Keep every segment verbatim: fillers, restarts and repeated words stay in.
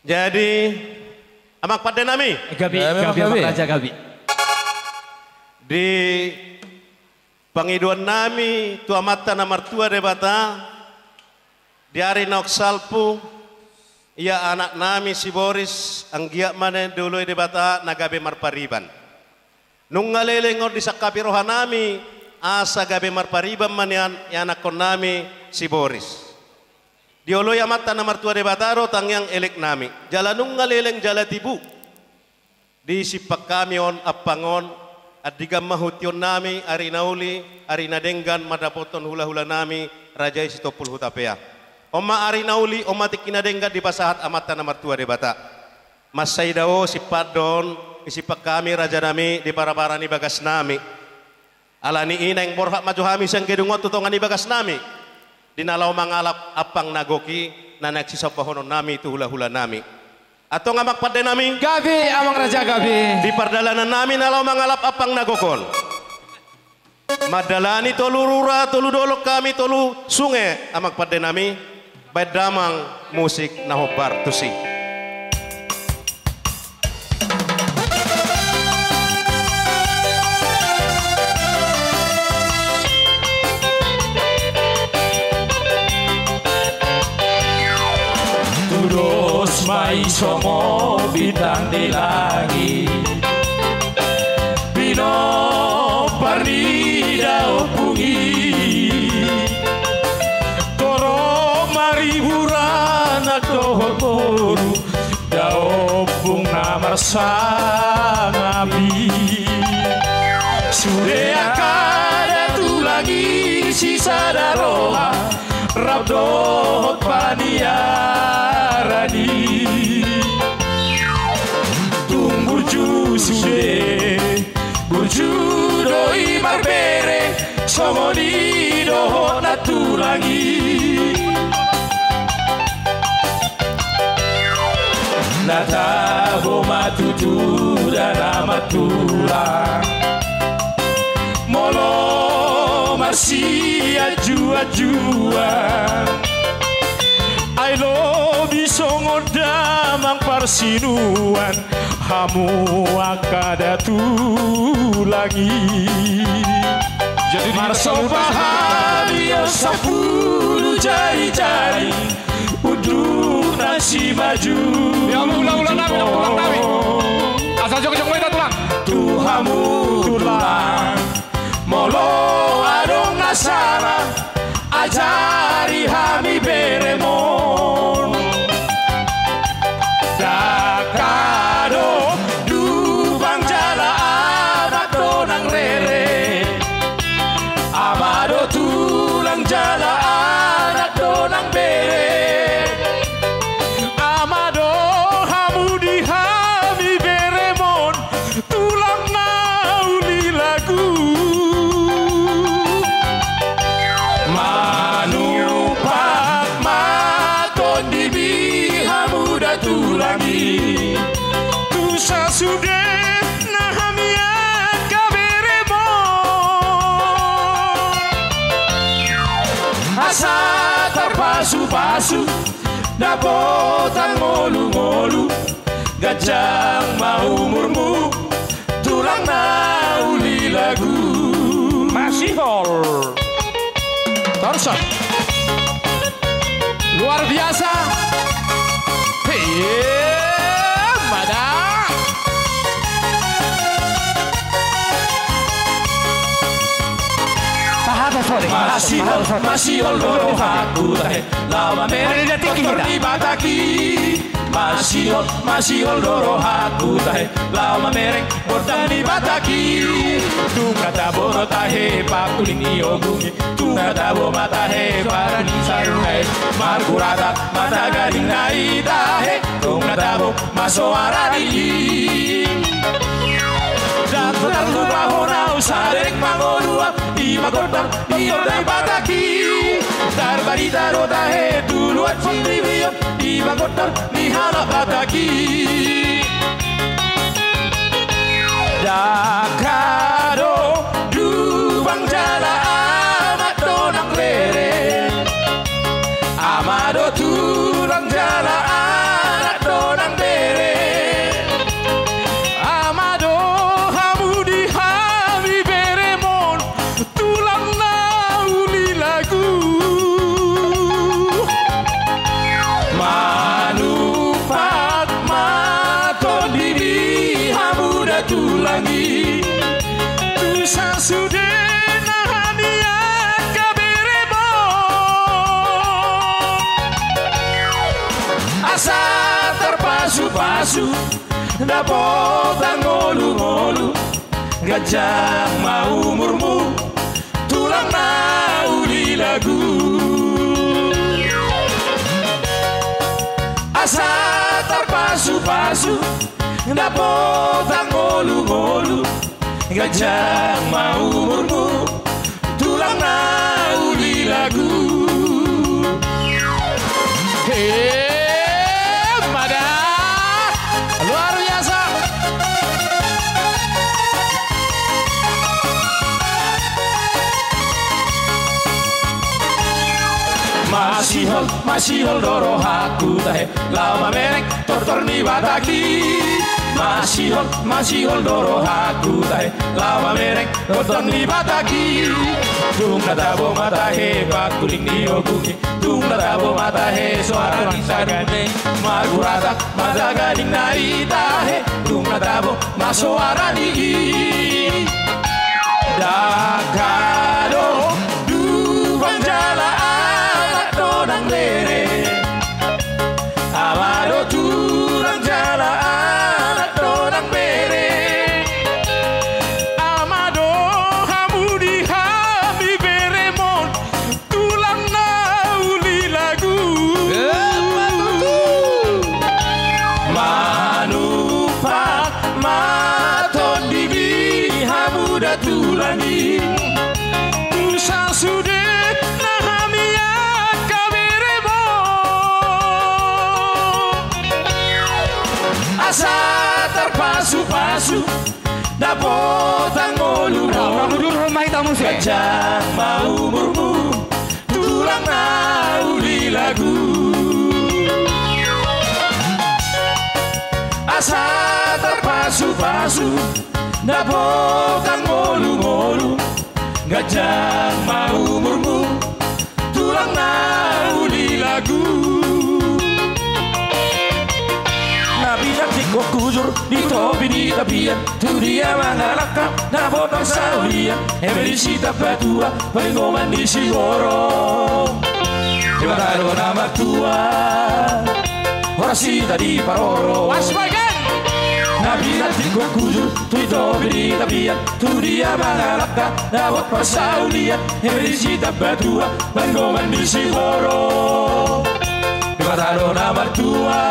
Jadi, amang pande nami. Gabe, gabe, amang raja, gabe. Di pangidoan nami tu Amanta na martua Debata, di ari naung salpu, ia anak nami si Boris, anggiat ma nian dioloi Debata na gabe marpariban. Nunga leleng on disangkapi roha nami, asa gabe marpariban ma nian ianakhon nami si Boris. Dioloi Amanta na martua Debata do tangiang elek nami. Jala nunga leleng jala tibu. Di simpang hami on, ampang on, andigan ma hutihon nami, ari na uli, ari na denggan, mandapothon hula-hula nami, raja i Sitompul Hutapea. On ma ari na uli, on ma tingki na denggan dipasahat Amanta na martua Debata. Mansai dao simpang do on, di simpang hami raja nami, di para-para ni bagas nami. Ala ni i naeng borhat ma jo hami sian gedung on tu tonga ni bagas nami. Di na laho mangalap ampang na gok i, na naeng sisombahonon nami tu hula-hula nami. Antong amang pande nami. Gabe, amang raja, gabe. Di pardalanan nami na laho mangalap ampang na gok on. Mandalani tolu rura, tolu dolok hami, tolu sunge, amang pande nami. Baen damang musik na hombar tusi. Tudos ma i songon bintang di langit, pinompar ni daompung i. Torop ma riburan anak dohot boru, daompung na marsangap i. Sude angka datulang i sisada roha, rap dohot paniaran i. Tung burju sude, burju do i marbere, songon i dohot nantulang i. Na tabo ma tutu da na mantulang, molo marsianju-anjuan. Ai lobi songon damang parsinuan hamu angka datulang i. Jadi, marsomba hami on sampulu jari-jari, unduk na simajunjung. Di hamu hula-hula nami, nang tulang nami. Asa jongjong ma hita tulang. Tu hamu tulang, molo adong na sala, ajari hami berem on. Dangka do, dumang jala anak do nang rere. Ama do tulang jala anak do nang bere. Ama do hamu di hami berem on, tulang na uli lagu. Manumpak ma tondimi hamu da tulang i, tu sasude na hami angka berem on. Asa tarpasu-pasu, dapotan ngolu-ngolu, ganjang ma umurmu, tulang na uli lagu. Masihol. Torson. Luar biasa. Hei, mada. Tahan, sorry. Masihol, masihol do rohangku tahe, laho mamereng gondang ni Batak i. Masihol, masihol do rohangku tahe, laho mamereng gondang ni Batak i. Tung na tabo do tahe pangkuling ni ogung i, tung na tabo ma tahe paran ni sarunga i. Margurata ma tagading na i tahe, tung na tabo ma soara ni i. Ndang tarlupa hona au sadereng mangolu au, i ma gondang ni oda ni Batak i. Tarbarita do tahe tu luat portibi on, i ma gondang ni halak Batak i. Dangka do, dumang jala anak do nang rere. Ama do tulang jala anak do Tu sasudena hami angka beremon, asa tarpasupasu dapotan ngolungolu, ganjang ma umurmu tulang na uli lagu. Asa tarpasupasu dapotan ngolungolu, ganjang ma umurmu tulang na uli lagu. He, mada. Luar biasa. Masihol, masihol do rohangku tahe, laho mamereng tortor ni batang i. Masihol, masihol do rohangku tahe, laho mamereng tortor ni batang i. Tung na tabo ma tahe pangkuling ni ogung i, tung na tabo ma tahe soara ni saguguning, marguratak ma taganing na i tahe, tung na tabo ma soara ni i. Dangka do dumang jala anak do nang bere, ama do tulang jala anak do nang bere. Ama do hamu di hami beremon, tulang na uli lagu. Manumpak ma tondimi hamu da tulang i. Tu sasudena hami angka beremon, asa tarpasupasu dapotan ngolungolu, ganjang ma umurmu tulang na uli lagu. Asa tarpasupasu dapotan ngolungolu, ganjang ma umurmu tulang na uli lagu. Na pinantikhon hujur di topi ni tapian, tu dia mangalangka dapot parsaulian, eme di Sitambatua palingoman ni Sigoro. Debata do na martua, horas hita diparoro. Na pinantikhon hujur di topi ni tapian, tu dia mangalangka dapot parsaulian, eme di Sitambatua palingoman ni Sigoro. Debata do na martua,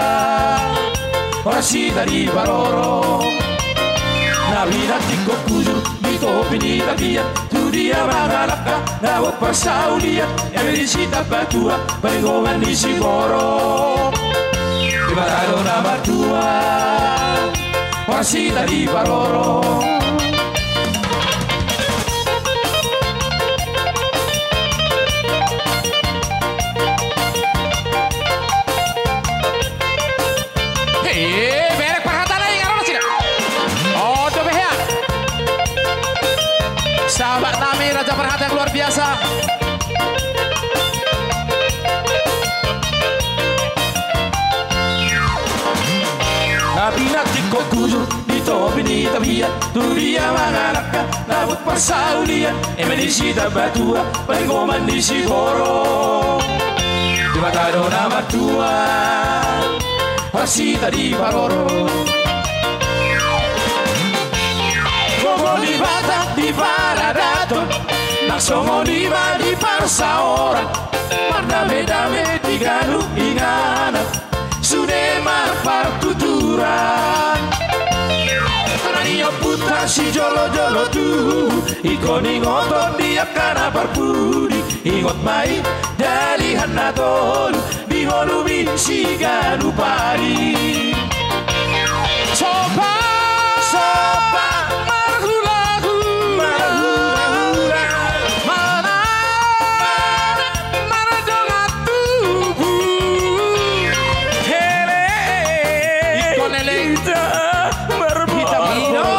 horas hita diparoro. Na pinantikhon hujur di topi ni tapian, tu dia mangalangka dapot parsaulian, eme di Sitambatua palingoman ni Sigoro. Debata do na martua, horas hita diparoro. He, bereng parhatana i, nga ro nasida. On dope hea. Sahabat nami Raja Parhata yang luar biasa. Na pinantikhon hujur di topi ni tapian, tu dia mangalangka dapot parsaulian, eme di Sitambatua palingoman ni Sigoro. Debata do na martua, horas hita diparoro. Gogo ni Debata di paradaton, nang songon i ma di parsaoran, mardamedame di ganup inganan, sude marpartuturan. Tona ni ompunta sijolojolo tubu, ingkon ingoton di angka na parpudi, ingot ma i dalihan na tolu, di ngolumi siganup ari. Sopa, sopa, marhulahula, marhulahula, mana, mana, mardongan tubu. Hele, ingkon hele, hita marboru. Hita marboru.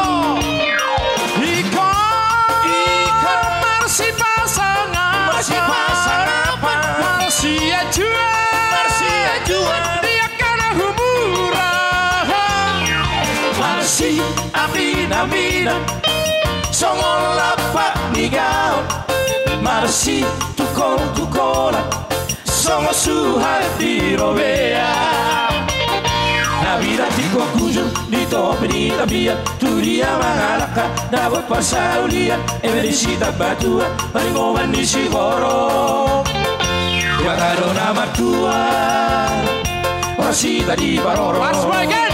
Ingkon, ingkon marsipasangapan, marsipasangapan, marsiajuan, marsiajuan di angka na humurang. Marsiapinan Amina, songon lampak ni gaol, marsitukol-tukolan, songon suhat di robea. Amina, tingkos hujur di topi ni tapian, tu dia mangalangka, dapot parsaulian, eme di Sitambatua, paringoman ni siborok. Debata do na martua, horas hita diparorot. Once more again.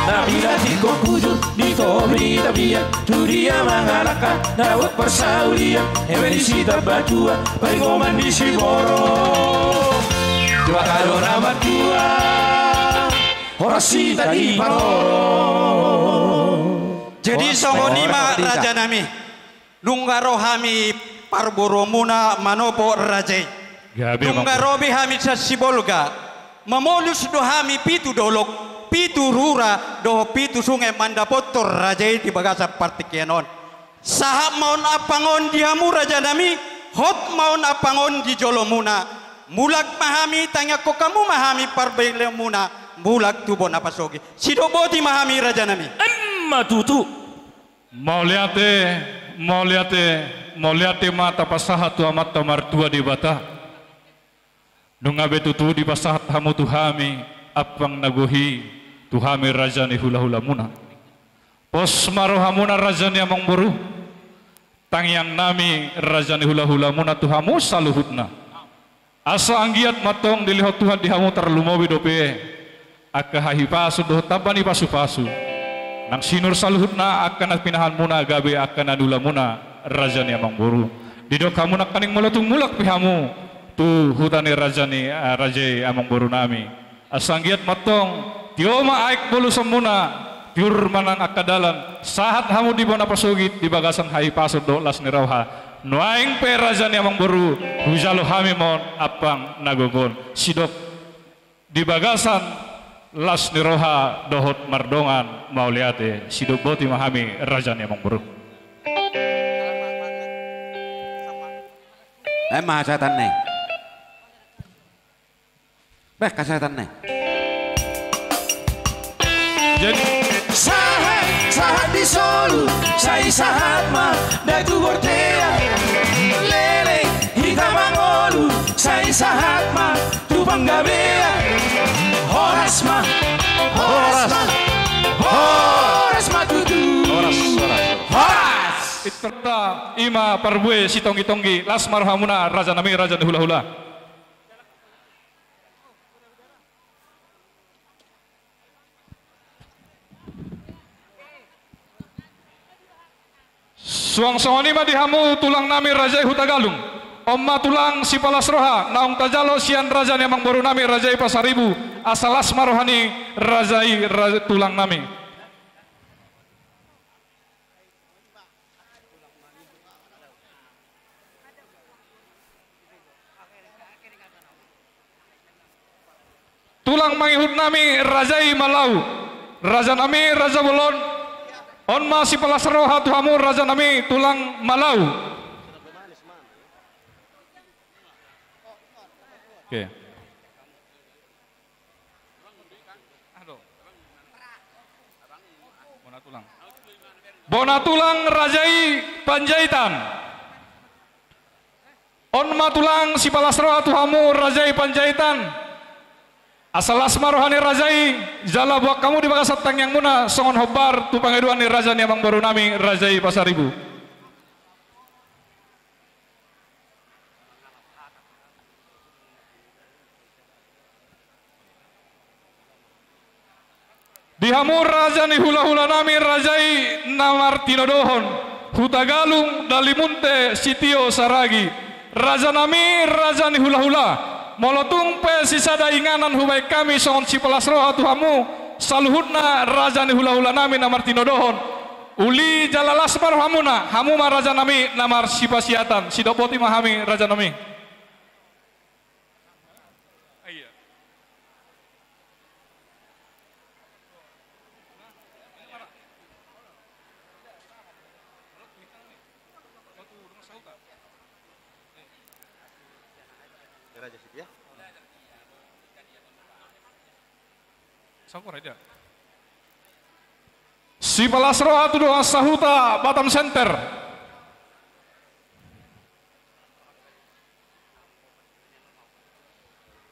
Amina, tingkos hujur di topi ni tapian, tu dia mangalangka, dapot parsaulian, eme di Sitambatua, paringoman ni siborok. Debata do na martua, horas hita diparorot. Jadi songon i ma, rajanami. Nunga ro hami parboruonmuna manopo raja i. Gabe. Nunga ro be hami sian Sibolga. Mamolus do hami pitu dolok, pitu rura, dohot pitu sunge mandapothon raja i di bagasan partingkian on. Sahat ma on ampang on di hamu rajanami, hot ma on ampang on di jolomuna. Mulak ma hami, tangiangkon hamu ma hami parbelengmuna, mulak tu bona pasogit. Sidok boti ma hami rajanami. Emma tutu. Mauliate, mauliate, mauliate ma tapasahat tu Amanta Martua Debata. Nunga be tutu dipasahat hamu tu hami ampang na gohi, tu hami raja ni hulahulamuna. Pos ma rohamuna raja ni amangboru. Tangiangnami raja ni hulahulamuna tu hamu saluhutna. Asa anggiat ma antong dilehon Tuhan di hamu tarlumobi dope angka hahipason dohot tamba ni pasupasu, nang sinur saluhutna angka na pinahanmuna gabe angka na niulamuna raja ni amangboru. Didok hamu nangkaning molo tung mulak pe hamu tu huta ni raja ni, ah, raja i amangborunami. Asa anggiat ma antong, tio ma aek bolusonmuna, tiur ma nang angka dalan, sahat hamu di bona pasogit di bagasan hahipason dohot las ni roha. Nuaeng pe raja ni amangboru, hujalo hami ma on ampang na gok on. Sidok di bagasan las ni roha dohot mardongan mauliate, sidok boti ma hami raja ni amangboru. Emma hasahatanna i. Beh, hasahatanna i. Jadi, sahat, sahat di solu, sai sahat ma da tu bontean. Leleng hita mangolu, sai sahat ma tu panggabean. Horas ma, horas ma, horas ma tutu. Horas, horas. Horas. Ita, ima parbue sitonggi-tonggi, las ma rohamuna rajanami, raja ni hulahula. Suang songon i ma di hamu tulangnami raja i Hutagalung. On ma tulang sipalas roha naung tajalo sian raja ni amangborunami raja i Pasaribu, asa las ma roha ni raja i, raja tulangnami. Tulang mangihutnami raja i Malau, rajanami raja bolon. On ma sipalas roha tu hamu rajanami tulang Malau. Oke. Bona tulang. Bona tulang raja i Panjaitan. On ma tulang sipalas roha tu hamu raja i Panjaitan. Asa las ma roha ni raja i, jala boan hamu di bagasan tangiangmuna songon hombar tu pangidoan ni raja ni amangborunami raja i Pasaribu. Di hamu raja ni hulahulanami raja i na martinodohon, Hutagalung, Dalimunte, Sitio, Saragi. Rajanami raja ni hulahula, molo tung pe sisada inganan hubaen hami songon sipalas roha tu hamu saluhutna raja ni hulahulanami na martinodohon. Uli jala las ma rohamuna, hamu ma rajanami na marsipasiatan. Sidok boti ma hami rajanami. Sampur aja. Sipalas roha tu dongan sahuta Batam Center.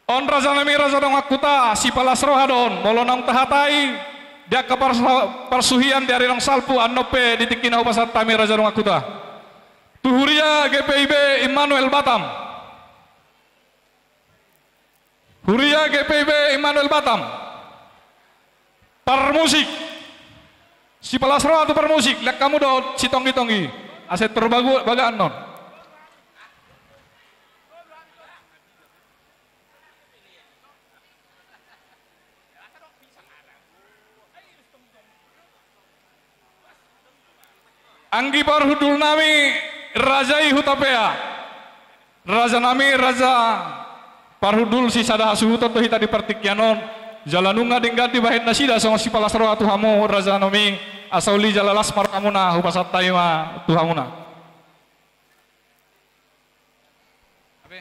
On rajanami raja dongan huta, sipalas roha do on, molo naung tahatai di angka parsa-, parsuhian di ari naung salpu, annon pe di tingkina hupasahat hami raja dongan huta. Tu huria G P I B Immanuel Batam. Huria G P I B Immanuel Batam. Parmusik. Sipalas roha tu parmusik, lean hamu dohot sitonggi-tonggi. Asa tor bagu-, baga annon. Anggi parhundul nami, raja i Hutapea. Raja nami, raja parhundul, sisada hasuhuton do hita di partingkian on. Jala nunga denggan dibahen nasida songon sipalas roha tu hamu, raja nami, asa uli jala las ma rohamuna, hupasahat hami ma tu hamuna. Abe.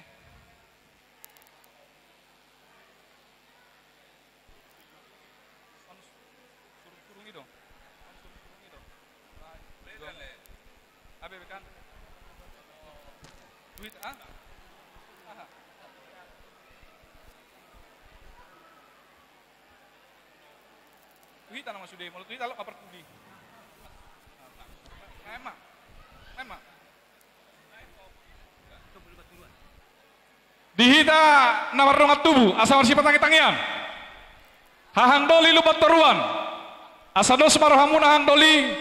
Surung-surung i do. Surung-surung i do. Abe, be kan. Duit, ah? Aha. Tu hita nama sude, molo tu hita lo kapartudi. Emma. Emma. Di hita na mardongan tubu, asa marsipatangi-tangian. Hahang doli Lumban Toruan. Asa dos ma rohamuna hahang doli.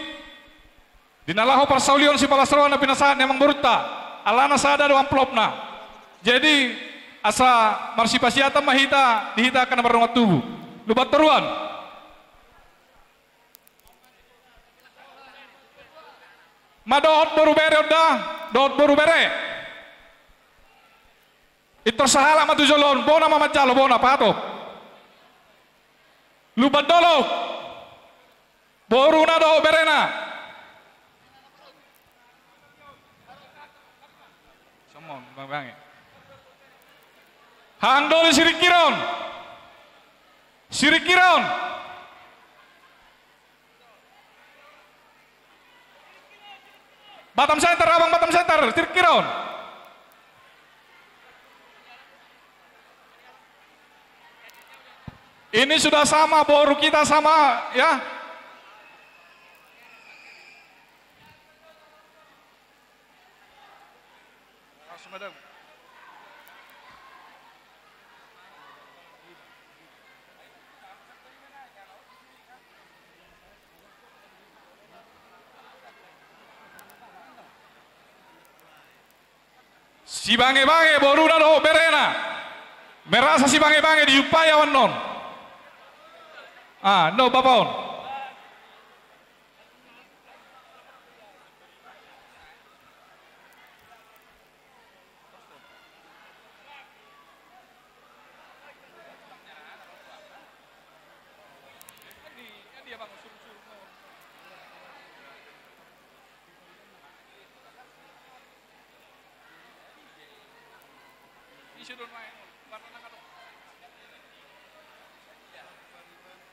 Di na laho parsaulion sipalas roha na pinasahat ni amangborunta. Alana sada do amplopna. Jadi, asa marsipasiatan ma hita, di hita angka na mardongan tubu. Lumban Toruan. Ma dohot boru bere on da, dohot boru bere. Pintor sahalak ma tu jolo on, bona ma manjalo, bona, pahatop. Lumban Dolok. Boruna dohot berena. Somon, bang, bang, ya. Hahang doli Siringkiron. Siringkiron. Batam Center, abang Batam Center, Siringkiron. Ini sudah sama, boru kita sama, ya. Sibangebange boruna dohot berena. Merasa Sibangebange dijumpai au annon. Ah, no, bapa on.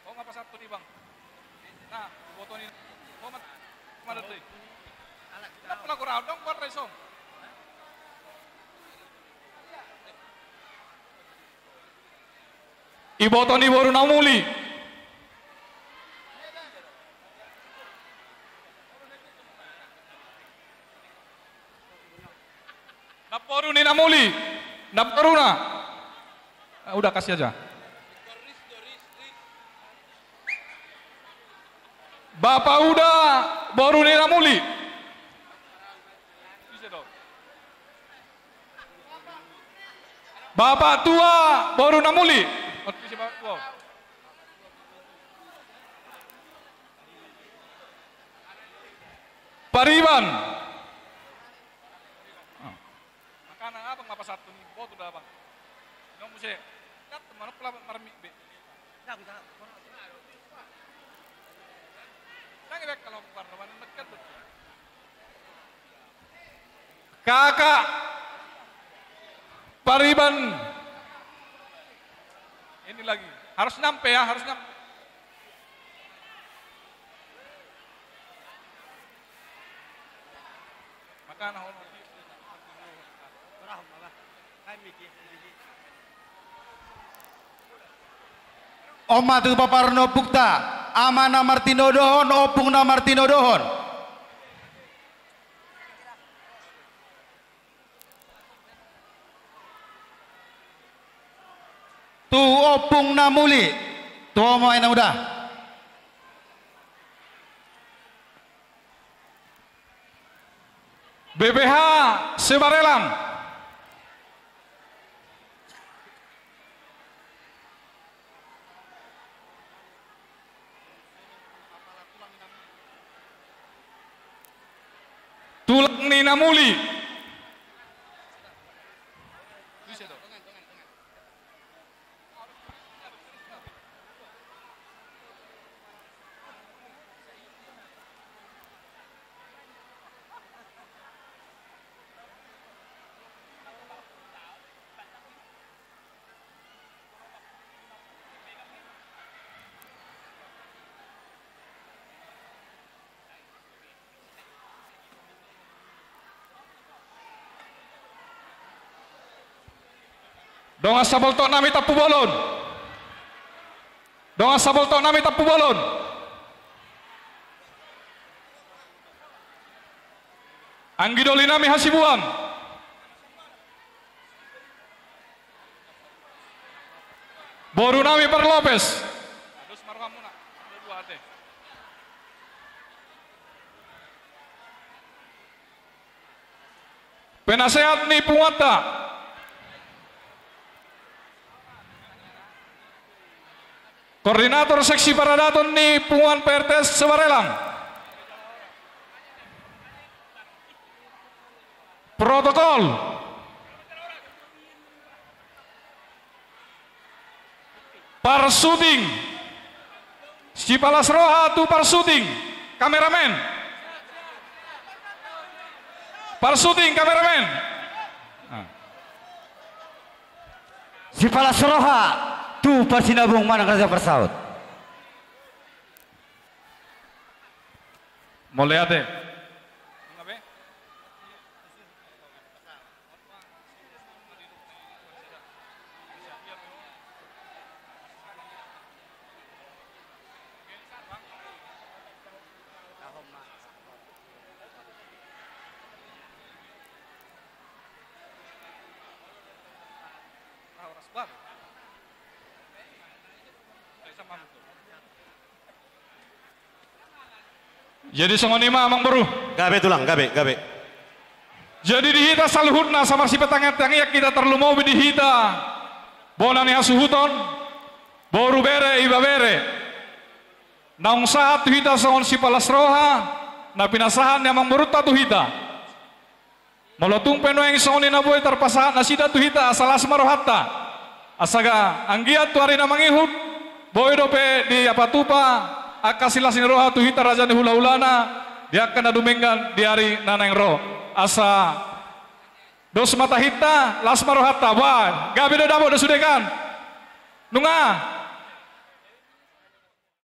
Ho ma pasahat tu di bang. Nah, boto ni. Ho ma, ma datu i. Kenapa lagu raut dong, buat resom. Iboto ni boru na muli. Namboru ni na muli. Namboruna. Ah, udah, kasih aja. Bapa Uda, boru ni na muli. Bapa Tua, boru na muli. Pariban. Makanan abang ma pasahat tu ni boto da abang. Ino muse. Kat manuk pala marmik be. Nang be kalau parno mana dekat betul. Kakak Pariban. Ini lagi. Harus nyampe ya, harus nyampe. On ma tu paparon ni ompunta, ama na martinodohon, ompung na martinodohon. Tu ompung na muli, tu omo aina muda. B P H Sebarelang. Tulang ni na muli. Dongan sapoltok nami Tampubolon. Dongan sapoltok nami Tampubolon. Anggi doli nami Hasibuan. Boru nami Parlopes. Penasehat ni punguanta. Koordinator seksi paradaton ni punguan P R T S Sebarelang. Protokol. Parsuting. Sipalas roha tu parsuting. Kameramen. Parsuting, kameramen. Ah. Sipalas roha tu parsinabung manang raja parsaut. Mauliate. Jadi songon i ma amang boru. Gabe tulang, gabe, gabe. Jadi di hita saluhutna asa marsipatangiang-tangiang hita, tarlumobi di hita bona ni hasuhuton, boru, bere, ibebere. Naung sahat tu hita songon sipalas roha na pinasahat ni amang borunta tu hita. Molo tung pe nuaeng songon i na boi tarpasahat nasida tu hita, asa las ma rohanta. Asa anggiat tu ari na mangihut, boi dope diapatupa angka silas ni roha tu hita raja ni hulahulana, di angka na dumenggan di ari na naeng ro. Asa dos ma tahinta, las ma rohanta. Bah, gabe do, dapot do sude kan. Nunga.